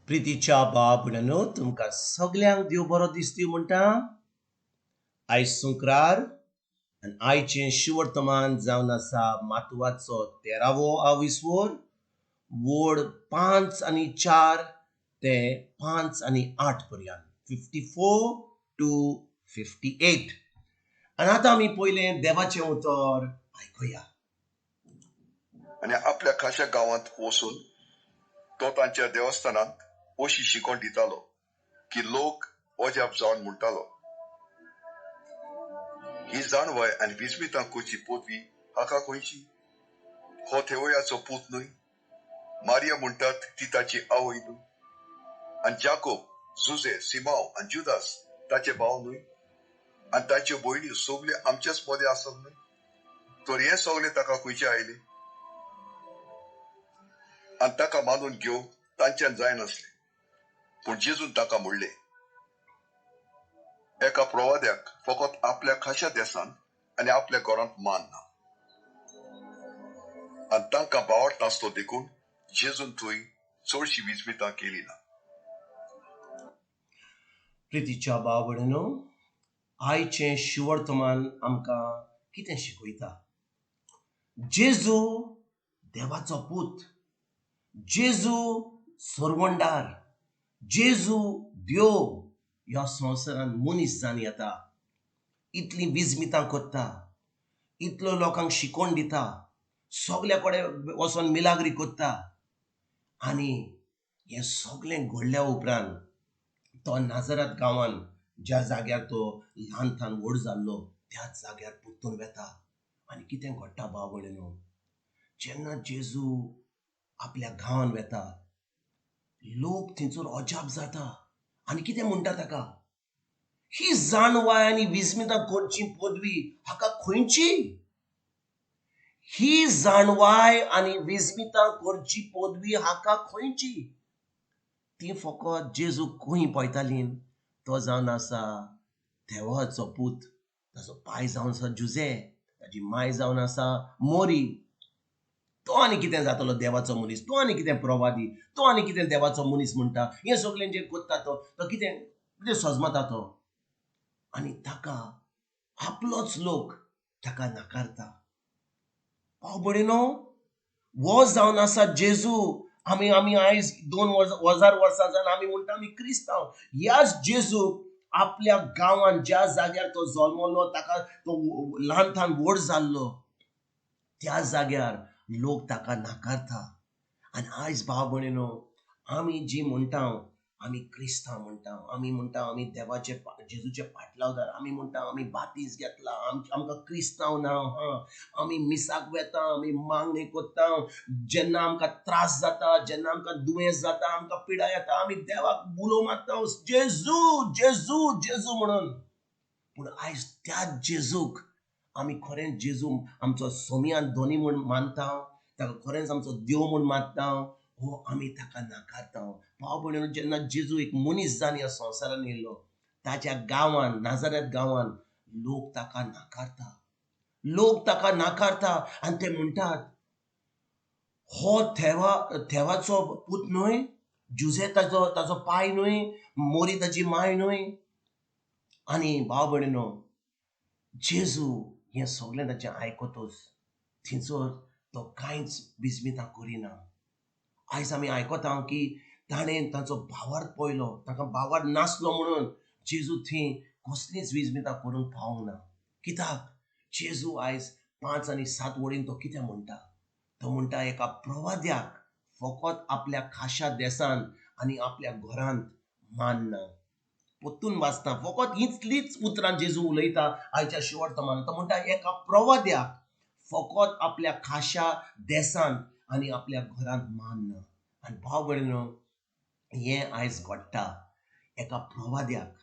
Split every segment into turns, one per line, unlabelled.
प्रितीच्या बाब न्हू तुमकां सगल्यांक देव बरो दिसती म्हणटा. आयज शुक्रार आनी आयचें शिवर्तमान जावन आसा मातवाचो 13वो आविस्वोर वोड 5 आनी 4 ते 5 आनी 8 पर्यंत 54 to 58. आनी आतां आमी पयलें देवाचें उतर आयकुया.
आनी आपल्या खाशा गांवांत वचून तो तांच्या देवस्थानांत अशी शिकवण दितालो की लोक अजाप जावन म्हणटालो, ही जाणवाय आनी विस्मितां करची पदवी हाका खंयची? हो थेवयाचो पूत न्हय? मारिया म्हणटात ती ताची आवय न्हय? आनी जाकोब, जुजे, सिमाव आनी जुदास ताचे भाव न्हय? आनी ताच्यो भयणी सगल्यो आमच्याच मदें आसत न्हय? तर हें सगळें ताका खंयचें आयलें? आनी ताका मानून घेवंक तांच्यान जायनासलें. पूण जेजून ताका म्हणलें, एका प्रवाद्याक फकत आपल्या खाशा देशांत आनी आपल्या घरांत मान ना. आनी तांकां भावार्थ नासलो देखून जेजून थंय चडशी विस्मितां केली ना.
प्रितीच्या भाव भयणीनो, आयचें शिवर्तमान आमकां कितें शिकयता? जेजू देवाचो पूत, जेजू सरवंडार, जेजू देव ह्या संवसारांत मनीस जावन येता, इतलीं विस्मितां करता, इतलो लोकांक शिकोवन दिता, सगल्या कडेन वचोन मिलाग्री करता. आनी हें सगलें घडल्या उपरांत तो नाजरात गांवान ज्या जाग्यार तो ल्हान ल्हान व्हड जाल्लो त्याच जाग्यार परतून वेता. आनी कितें घडटा भाव भयणीनो, जेन्ना जेजू आपल्या गांवान वेता लोक थंयसर अजाप जाता आनी कितें म्हणटा ताका, ही जाणवाय आनी विस्मितां करची पदवी हाका खंयची? ही जाणवाय आनी विस्मितां करची पदवी हाका खंयची? ती फकत जेजू खंय पळयताली, तो जावन आसा देवाचो पूत, ताचो पाय जावन आसा जुजे, ताची माय जावन आसा मोरी. तो आनी कितें जातलो देवाचो मनीस, तो आनी कितें प्रवादी, तो आनी कितें देवाचो मनीस म्हणटा, हें सगळें जें करता तो तो कितें कितें सजमता तो. आनी ताका आपलोच लोक ताका नाकारता. भाव भयणीनो, हो जावन आसा जेजू. आमी आमी आयज 2000 वर्सां जावन आमी म्हणटा आमी क्रिस्तांव. ह्याच जेजूक आपल्या गांवान ज्या जाग्यार तो जल्मलो, ताका तो ल्हान ल्हान व्हड जाल्लो त्या जाग्यार लोक ताका नाकारता. आनी आयज भाव भयणीनो, आमी जी म्हणटा आमी क्रिस्तांव म्हणटा, आमी म्हणटा आमी देवाचे जेजूचे पाटलावदार, आमी म्हणटा आमी बातीज घेतला, आमकां क्रिस्तांव नांव आहा, आमी मिसाक वेता, आमी मागणी करता, जेन्ना आमकां त्रास जाता, जेन्ना आमकां दुयेंस जाता, आमकां पिडा येता, आमी देवाक उलो मारता जेजू जेजू जेजू म्हणून. पूण आयज त्याच जेजूक आमी खरेंच जेजू आमचो सोमयान धनी म्हूण मानता, ताका खरेंच आमचो देव म्हूण मानता, हो आमी ताका नाकारता. भाव भयणीनो, जेन्ना जेजू एक मनीस जावन ह्या संवसारान येयलो, ताच्या गांवान नाजारेत गांवान लोक ताका नाकारता, लोक ताका नाकारता. आनी ते म्हणटात, हो थेवाचो पूत न्हय, जुजे ताचो ताचो पाय न्हय, मोरी ताची माय न्हय. आनी भाव भयणीनो, जेजू हें सगळें ताचें आयकतच थंयसर तो कांयच विस्मितां करिना. आयज आमी आयकता की ताणें तांचो भावार्थ पळयलो, तांकां भावार्थ नासलो म्हणून जेजू थंय कसलीच विस्मितां करूंक पावूंक ना. कित्याक जेजू आयज 5 आनी 7 वळीन तो कितें म्हणटा, तो म्हणटा एका प्रवाद्याक फकत आपल्या खाशा देसान आनी आपल्या घरांत मान ना. परतून वाचता, फकत इतलीच उतरां जेजू उलयता आयच्या शिवर्तमान. तो म्हणटा एका प्रवाद्याक फकत आपल्या खाशा देसान आनी आपल्या घरांत मान ना. आनी भाव भयणीनो, हें आयज घडटा एका प्रवाद्याक,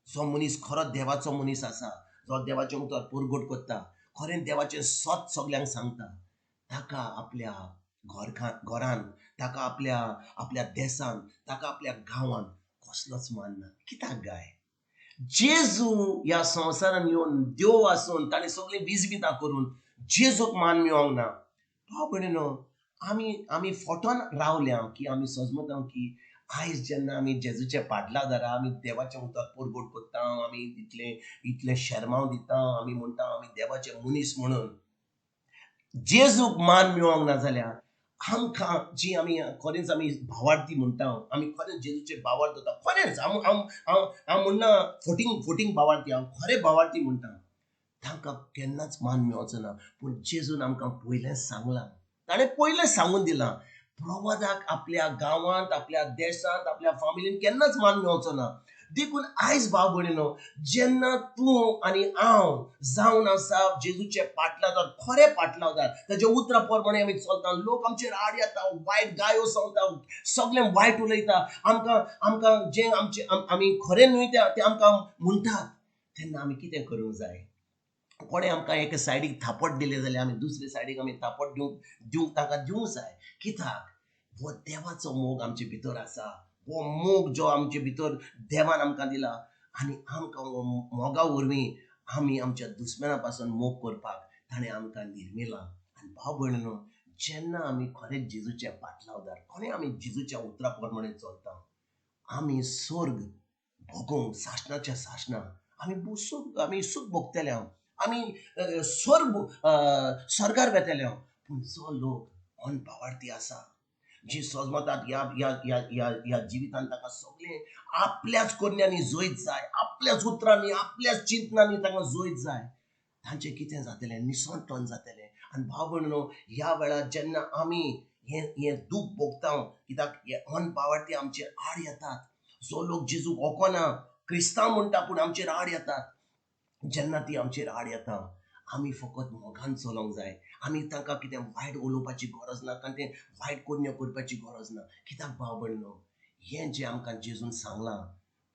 जो मनीस खरो देवाचो मनीस आसा, जो देवाचें उतर परगट करता, खरें देवाचें सत सगल्यांक सांगता, ताका आपल्या घरान, ताका आपल्या आपल्या देसान, ताका आपल्या गांवान कसलोच मान ना. कित्याक गाय? जेजू ह्या संवसारान येवन देव आसून ताणें सगळीं विस्मितां करून जेजूक मान मेळोंक ना. भाव भयणीनो, आमी आमी फोटोन रावल्या की आमी सजमता की आयज जेन्ना आमी जेजूच्या पाटलादारा आमी देवाचें उतर परगट करता, आमी इतलें इतलें शेरमांव दिता, आमी म्हणटा आमी देवाचे मनीस म्हणून, जेजूक मान मेळोंक ना जाल्यार आमकां जी आमी खरेंच आमी भावार्थी म्हणटा, आमी खरेंच जेजूचे भावार्थ जाता, खरेंच हांव हांव हांव हांव म्हणना फटींग फटींग भावार्थी, हांव खरें भावार्थी म्हणटा, तांकां केन्नाच मान मेळचो ना. पूण जेजून आमकां पयलेंच सांगलां, ताणें पयलें सांगून दिलां, प्रवादाक आपल्या गांवांत, आपल्या देशांत, आपल्या फामिलीन केन्नाच मान मेळचो ना. देखून आयज भाव भयणीनो, जेन्ना तूं आनी हांव जावन आसा जेजूचे पाटलादार, खरे पाटलादार, ताच्या उतरा प्रमाणे आमी चलता, लोक आमचेर आड येता, वायट गायो सांगता, सगळें वायट उलयता, आमकां आमकां जें आमचें आमी खरें न्हय तें आमकां म्हणटात, तेन्ना आमी कितें करूंक जाय? कोणें आमकां एके सायडीक थापट दिलें जाल्यार आमी दुसरे सायडीक आमी थापट दिवंक तांकां दिवंक जाय. कित्याक हो देवाचो मोग आमचे भितर आसा, हो मोग जो आमचे भितर देवान आमकां दिला, आनी आमकां हो मोगा वरवीं आमी आमच्या दुस्माना पासून मोग करपाक ताणें आमकां निर्मिला. आनी भाव भयणीनो, जेन्ना आमी खरेंच जेजूच्या पाटलावदार, खरें आमी जेजूच्या उतरा प्रमाणे चलता, आमी स्वर्ग भोगूंक सासणाच्या सासणां आमी सूख आमी सूख भोगतले, आमी स्वर्ग स्वर्गार वेतले. पूण जो लोक अनभावार्थी आसा, जी सजमतात ह्या ह्या ह्या ह्या ह्या जिवितान ताका सगळें आपल्याच करण्यांनी जैत जाय, आपल्याच उतरांनी, आपल्याच चिंतनांनी तांकां जैत जाय, तांचें कितें जातलें? निसणटण जातलें. आनी भाव भयणीनो, ह्या वेळार जेन्ना आमी हें हें दूख भोगता, कित्याक हे अनभावार्थी आमचेर आड येतात, जो लोक जेजूक वळखना, क्रिस्तांव म्हणटा पूण आमचेर आड येतात, जेन्ना ती आमचेर आड येता आमी फकत मोगान चलोंक जाय. आमी तांकां कितें वायट उलोवपाची गरज ना, कारण तें वायट करण्यो करपाची गरज ना. कित्याक भाव भयणीनो, हें जें आमकां जेजून सांगलां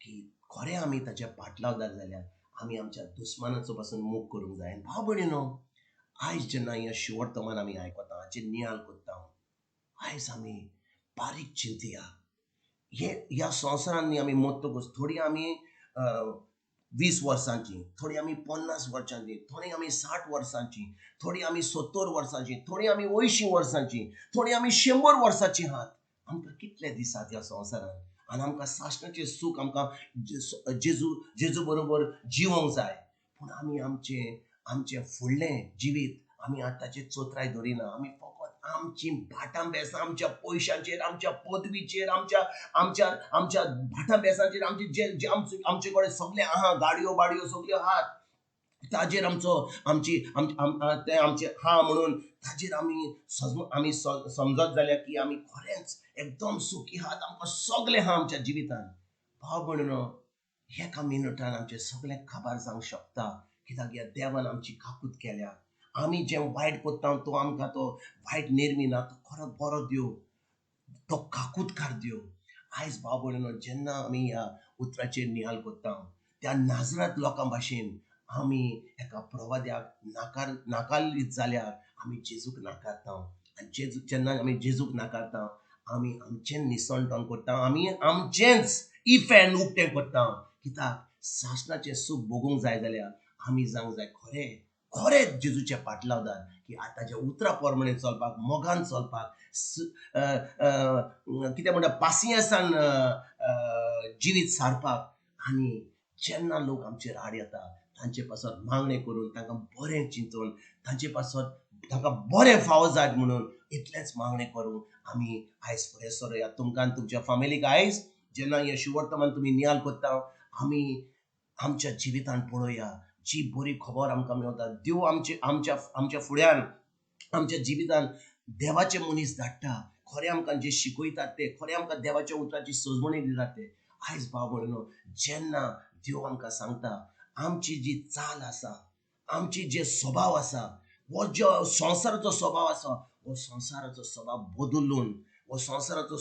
की खरें आमी ताच्या पाटलावदार जाल्यार आमी आमच्या दुस्मानाचो पासून मोग करूंक जाय. भाव भयणीनो, आयज जेन्ना हें शिवर्तमान आमी आयकता, हाचेर नियाळ करता, आयज आमी बारीक चिंतया. हे ह्या संवसारांनी आमी मरतकच थोडीं आमी 20 वर्सांची, थोडीं आमी 50 वर्सांची, थोडीं आमी 60 वर्सांची, थोडीं आमी 70 वर्सांची, थोडीं आमी 80 वर्सांची, थोडीं आमी 100 वर्सांची आहात. आमकां कितले दिसात ह्या संवसारांत? आनी आमकां सासणाचें सूख आमकां जेजू जेजू बरोबर जिवोंक जाय. पूण आमी आमचें आमचें फुडलें जिवीत आमी आतांचेर चोत्राय दवरिना. आमी फकत आमची भाटां बेसां, आमच्या पयशांचेर, आमच्या पदवीचेर, आमच्या आमच्या आमच्या भाटां बेसांचेर, आमचे जे जे आमचे आमचे कडेन सगळें आहा, गाडयो बाडयो सगळ्यो आहात, ताजेर आमचो आमची तें आमचें आहा म्हणून ताजेर आमी आमी समजत जाल्यार की आमी खरेंच एकदम सुखी आहात, आमकां सगळें आहा आमच्या जिवितान. भाव भयणीनो, एका मिनटान आमचें सगळें काबार जावंक शकता. कित्याक ह्या देवान आमची काकूत केल्या. आमी जें वायट करता तो आमकां तो वायट निर्मिना, तो खरो बरो देव, तो काकूतकार देव. आयज भाव भयणीनो, जेन्ना आमी ह्या उतराचेर नियाळ करता, त्या नाजरात लोकां भाशेन आमी एका प्रवाद्याक नाकारलीत जाल्यार आमी जेजूक नाकारता. आनी जेजू जेन्ना आमी जेजूक नाकारता, आमी आमचें निसणटण करता, आमी आमचेंच इफेन उक्तें करता. कित्याक सासणाचें सूख भोगूंक जाय जाल्यार आमी जावंक जाय खरें खरें जेजूचे पाटलावदार, की आतांच्या उतरा प्रमाणे चलपाक, मोगान चलपाक, कितें म्हणटा पासियेंसान जिवीत सारपाक. आनी जेन्ना लोक आमचेर आड येता तांचे पासत मागणें करून, तांकां बरें चिंतून, तांचे पासत तांकां बरें फावो जायत म्हणून इतलेंच मागणें करून आमी आयज फुडें सरुया. तुमकां आनी तुमच्या फामिलीक आयज जेन्ना हें शिवर्तमान तुमी नियाळ करता, आमी आमच्या जिवितान पळोवया जी बरी खबर आमकां मेळटा. देव आमचे आमच्या आमच्या फुड्यान आमच्या जिवितान देवाचे मनीस धाडटा, खरें आमकां जे शिकयतात ते, खरें आमकां देवाच्या उतराची सजवणी दितात ते. आयज भाव भयणीनो, जेन्ना देव आमकां सांगता आमची जी चाल आसा, आमची जे स्वभाव आसा, हो जो संवसाराचो स्वभाव आसा, हो संवसाराचो स्वभाव बदलून, हो संवसाराचो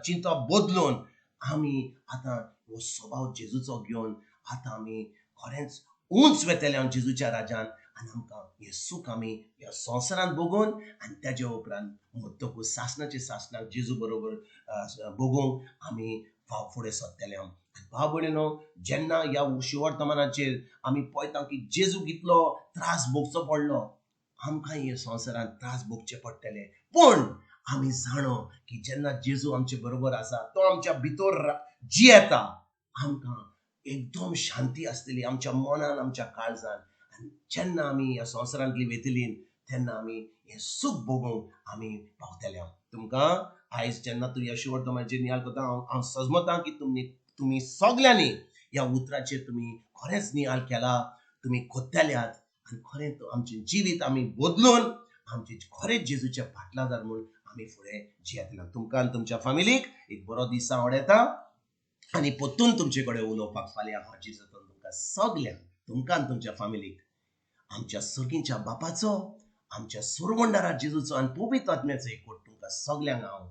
चिंतप बदलून आमी आतां हो स्वभाव जेजूचो घेवन आतां आमी खरेंच उंच वेतले हांव जेजूच्या राजान. आनी आमकां हें सूख आमी ह्या संवसारांत भोगून आनी ताज्या उपरांत मरतकूच सासणाचे सासणाक जेजू बरोबर भोगूंक आमी फाव फुडें सरतले हांव. आनी भाव भयणीनो, जेन्ना ह्या शिवर्तमानाचेर आमी पळयता की जेजूक इतलो त्रास भोगचो पडलो, आमकां हे संवसारांत त्रास भोगचे पडटले. पूण आमी जाणो की जेन्ना जेजू आमचे बरोबर आसा, तो आमच्या भितर जियेता, आमकां एकदम शांती आसतली आमच्या मनान, आमच्या काळजान. आनी जेन्ना आमी ह्या संवसारांतली वेतली तेन्ना आमी हें सूख भोगूंक आमी पावतले. तुमकां आयज जेन्ना तूं ह्या शिवर्तमाचेर नियाळ करता, हांव सजमतां की तुमी सगल्यांनी ह्या उतराचेर तुमी खरेंच नियाळ केला, तुमी कोत्तेल्यात आनी खरें आमचें जिवीत आमी बदलून आमचें खरेंच जेजूच्या फाटलादार म्हूण आमी फुडें जियेतले. तुमकां आनी तुमच्या फामिलीक एक बरो दीस आवडटा आनी परतून तुमचे कडेन उलोवपाक फाल्यां हाजीर जाता. तुमकां सगल्यांक, तुमकां आनी तुमच्या फामिलीक आमच्या सर्गींच्या बापाचो, आमच्या सुरवंडारा जेजूचो आनी पवित्र आत्म्याचो एकवट तुमकां सगल्यांक हांव